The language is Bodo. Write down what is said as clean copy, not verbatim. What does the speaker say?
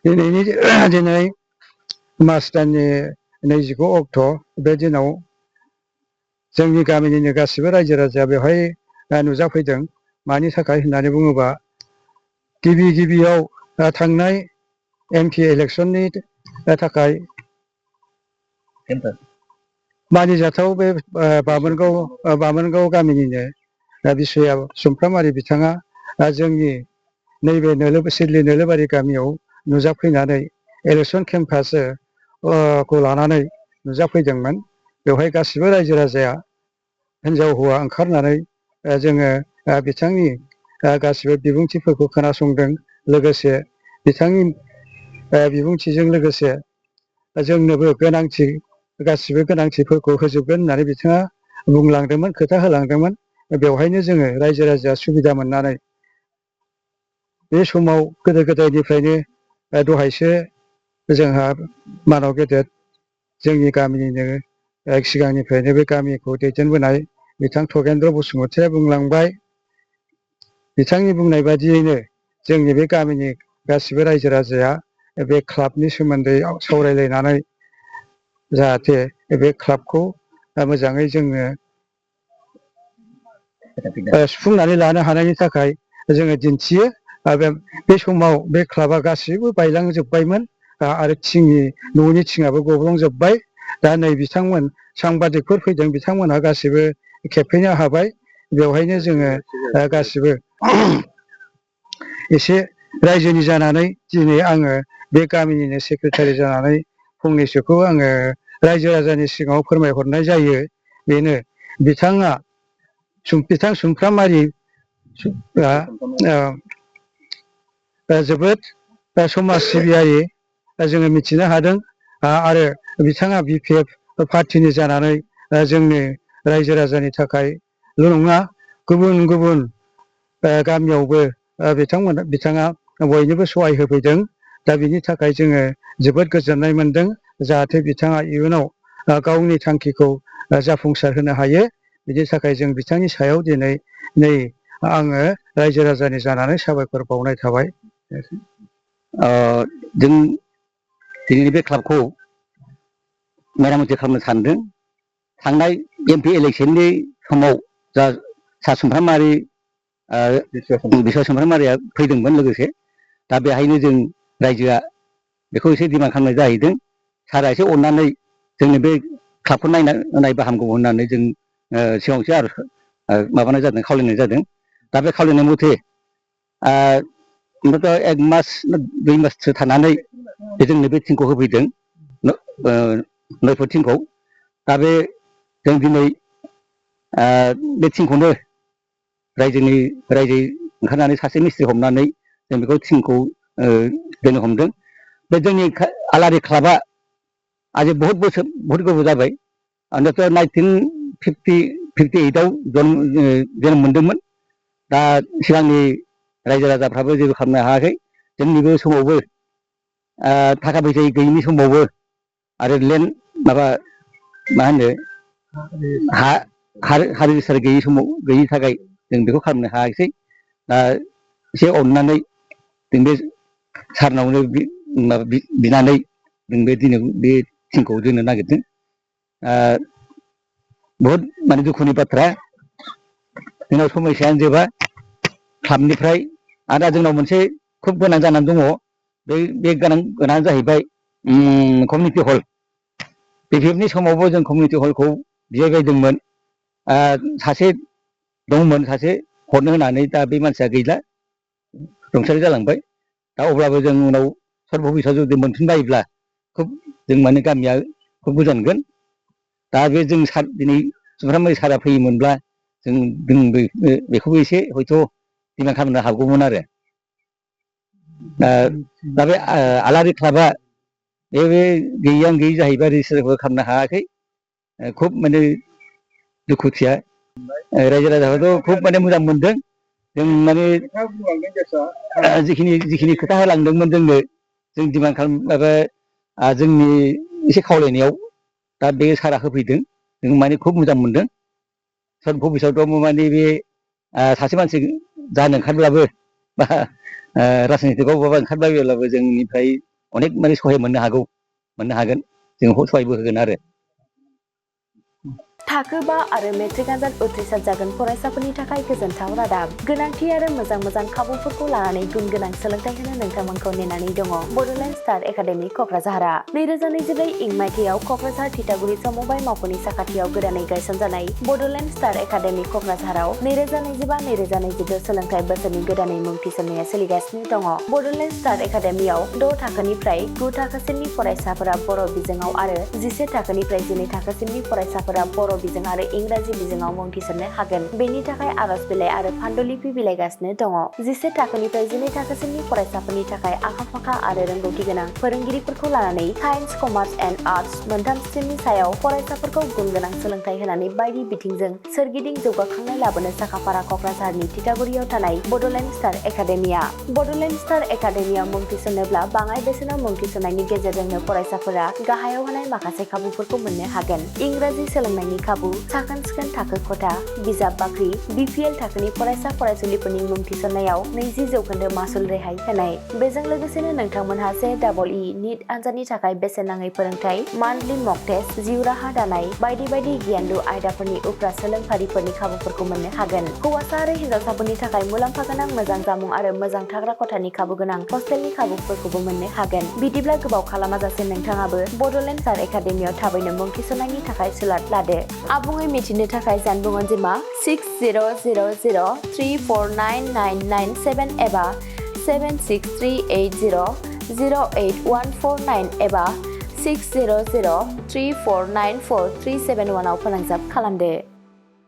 दिनै मार्च दाननि 29 अक्ट' बे दिनाव जोंनि गामिनिनो गासिबो रायजो राजाया बेवहाय नुजाफैदों। मानि थाखाय होननानै बुङोबा गिबियाव थांनाय MP इलेक्सननि थाखाय मानिजाथाव बे बामोनगाव गामिनिनो बिसया सुमफ्रामारि बिथाङा जोंनि नैबे सिडली नोलोबारि गामियाव नुजाफैनानै इलेक्सन केम्पासखौ लानानै नुजाफैदोंमोन। बेवहाय गासिबो रायजो राजाया हिन्जाव हौवा ओंखारनानै जोङो बिथांनि गासिबो बिबुंथिफोरखौ खोनासंदों। लोगोसे बिथांनि बिबुंथिजों लोगोसे जोंनोबो गासिबो गोनांथिफोरखौ होजोबगोन होननानै बिथाङा बुंलांदोंमोन, खोथा होलांदोंमोन। बेवहायनो जोङो रायजो राजाया सुबिदा मोननानै बे समाव गोदो गोदायनिफ्रायनो दहायसो जोंहा मानाव गेदेर जोंनि गामिनिनो सिगांनिफ्रायनो बे गामिखौ दैदेनबोनाय बिथां थगेन्द्र बसुमतारिया बुंलांबाय। बिथांनि बुंनाय बादियैनो जोंनि बे गामिनि गासिबो रायजो राजाया बे क्लाबनि सोमोन्दै सावरायलायनानै जाहाथे बे क्लाबखौ मोजाङै जोङो सुफुंनानै लानो हानायनि थाखाय जोङो दिन्थियो। बे समाव बे क्लाबा गासिबो बायलांजोब्बायमोन आरो न'नि थिङाबो गब्लंजोब्बाय। दा नै बिथांमोन सांबादिकफोर फैदों, बिथांमोनहा गासिबो खेबफैनो हाबाय। बेवहायनो जोङो गासिबो एसे रायजोनि जानानै दिनै आङो बे गामिनिनो सेक्रेटारि जानानै फंनैसोखौ आङो रायजो राजानि सिगाङाव फोरमायहरनाय जायो। बेनो बिथां सुमफ्रामारि जोबोद समाज सिबियारि जोङो मिथिनो हादों। आरो बिथाङा BPF पार्टिनि जानानै जोंनि रायजो राजानि थाखायल' नङा, गुबुन गुबुन गामियावबो बिथाङा बयनोबो सहाय होफैदों। दा बिनि थाखाय जोङो जोबोद गोजोननाय मोनदों। जाहाथे बिथाङा इयुनाव गावनि थांखिखौ जाफुंसार होनो हायो। बिनि थाखाय जों बिथांनि सायाव दिनै आङो रायजो राजानि जानानै साबायखर बावनाय थाबाय। जों दिनैनि बे क्लाबखौ मेरामति खालामनो सानदों। थांनाय MP इलेक्सननि समाव जा सार सुमफ्रामारि बिसया सुमफ्रामारिया फैदोंमोन लोगोसे। दा बेहायनो जों रायजोआ बेखौ एसे डिमान्ड खालामनाय जाहैदों। सारा एसे अननानै जोंनि बे क्लाबखौ नायबा हामगौ होननानै जों सिगाङावसो आरो माबानाय जादों, खावलायनाय जादों। दा बे खावलायनाय मथे ओमफ्रायथ' 1 मास 2 माससो थानानै जोंनो बे टिमखौ होफैदों, 9 फुट टिमखौ। दा जों दिनै बे टिमखौनो रायजो ओंखारनानै सासे मिस्ट्रि हमनानै जों बेखौ टिमखौ दोननो हमदों। बे जोंनि आलारि क्लाबा आज बहुत गोबाव जाबाय। आंथ' 1958आव जोनोम मोनदोंमोन। दा सिगांनि रायजो राजाफ्राबो जेबो खालामनो हायाखै। जोंनि बे समावबो थाखा फैसा गैयिनि समावबो आरो माबा मा होनो हा रेजिस्टार गैयि थाखाय जों बेखौ खालामनो हायाखिसै। दा एसे अननानै जों बे सारनावनो बिनानै जों बे टिमखौ दोननो नागिरदों। बहुद माने दुखुनि बाथ्रा, जोंनाव समयसायानो जोबा क्लाबनिफ्राय। आरो जोंनाव मोनसे खुब गोनां जानानै दङ। बे गोनाङा जाहैबाय कमिउनिटि हल। BPFनि समावबो जों कमिउनिटि हलखौ बिबायबायदोंमोन। सासे दंमोन, सासे हरनो होनानै, दा बे मानसिया गैला, रुंसारि जालांबाय। दा अब्लाबो जों उनाव सर्ट भबिसआव जुदि मोनफिनबायोब्ला जों माने गामिया खुब गोजोनगोन। दा बे जों दिनै सुमफ्रामारि सारा फैयोमोनब्ला जों बेखौबो एसे हयथ' डिमान्ड खालामनो हागौमोन आरो। दा बे आलारि क्लाबा बे गैयैआनो गैयि जाहैबाय, रेजिस्टारबो खालामनो हायाखै। खुब माने दुखुथिया। रायजो राजाफ्राथ' खुब माने मोजां मोनदों। जों माने जिखिनि खोथा होलांदोंमोन जोंनो, जों डिमान्ड जोंनि एसे खावलायनायाव दा बे सारा होफैदों। जों माने खुब मोजां मोनदों। सर्ट भबिसआवथ' माने बे सासे मानसि जानो ओंखारब्लाबो बा राजनितिकआव बबेबा ओंखारबायोब्लाबो जोंनिफ्राय अनेक माने सहाय मोननो हागोन जों सहायबो होगोन आरो थाखो 5 आरो मेट्रिक आनजाद उथ्रिसार जागोन फरायसाफोरनि थाखाय गोजोनथाव रादाब गोनांथि आरो मोजां खाबुफोरखौ लानानै गुन गोनां सोलोंथाइ होनो नोंथांमोनखौ नेनानै दङ बड'लेण्ड स्टार एकाडेमि क'क्राझारआ 2024 इं मायथाइयाव क'क्राझार थिथागुरि समबाय मावख'नि साखाथियाव गोदानै गायसनजानाय बड'लेण्ड स्टार एकाडेमि क'क्राझाराव 2025-2026 सोलोंथाइ बोसोरनि गोदानै मुं थिसननाया सोलिगासिनो दङ बड'लेण्ड स्टार एकाडेमियाव 6 थाखोनिफ्राय 9 थाखोसिमनि फरायसाफोरा बर' बिजोङाव आरो 11 थाखोनिफ्राय 12 थाखोसिमनि फरायसाफोरा बर' बिजों आरो इंराजि बिजोङाव मुं थिसननो हागोन बेनि थाखाय आर'ज बिलाइ आरो पान्डुलिपि बिलाइगासिनो दङ 11 थाखोनिफ्राय 12 थाखोसिमनि फरायसाफोरनि थाखाय आखा-फाखा आरो रोंगौथि गोनां फोरोंगिरिफोरखौ लानानै साइन्स कमार्स एन्ड आर्टस मोनथाम स्ट्रिमनि सायाव फरायसाफोरखौ गुन गोनां सोलोंथाइ होनानै बायदि बिथिंजों सोरगिदिं जौगाखांनाय लाबोनो साखाफारा क'क्राझारनि थिथागुरियाव थानाय Bodoland star academia Bodoland star एकाडेमियाव मुं थिसननोब्ला बाङाय बेसेनाव मुं थिसननायनि गेजेरजोंनो फरायसाफोरा गाहायाव होनाय माखासे खाबुफोरखौ मोननो हागोन इंराजि सोलोंनायनि खाबु साखोन-सिखोन थाखो खथा बिजाब बाख्रि BPL थाखोनि फरायसा फरायसुलिफोरनि मुं थिसननायाव 20% मासुल रेहाय होनाय बेजों लोगोसेनो नोंथांमोनहा JEE नीट आनजादनि थाखाय बेसेन नाङै फोरोंथाय मान्थलि मक टेस्ट जिउ राहा दानाय बायदि गियानलु आयदाफोरनि उफ्रा सोलोंफारिफोरनि खाबुफोरखौ मोननो हागोन हौवासा आरो हिन्जावसाफोरनि थाखाय मुलाम्फा गोनां मोजां जामुं आरो मोजां थाग्रा खथानि खाबु गोनां हस्टेलनि खाबुफोरखौबो मोननो हागोन बिदिब्ला गोबाव खालामाजासे नोंथाङाबो बड'लेण्ड स्टार एकाडेमियाव थाबैनो मुं थिसननायनि थाखाय सुलाद लादो आबुङै मिथिनो थाखाय जानबुं अनजिमा 6000349997 एबा 7638008149 एबा 6003494371 आव फोनांजाब खालामदो।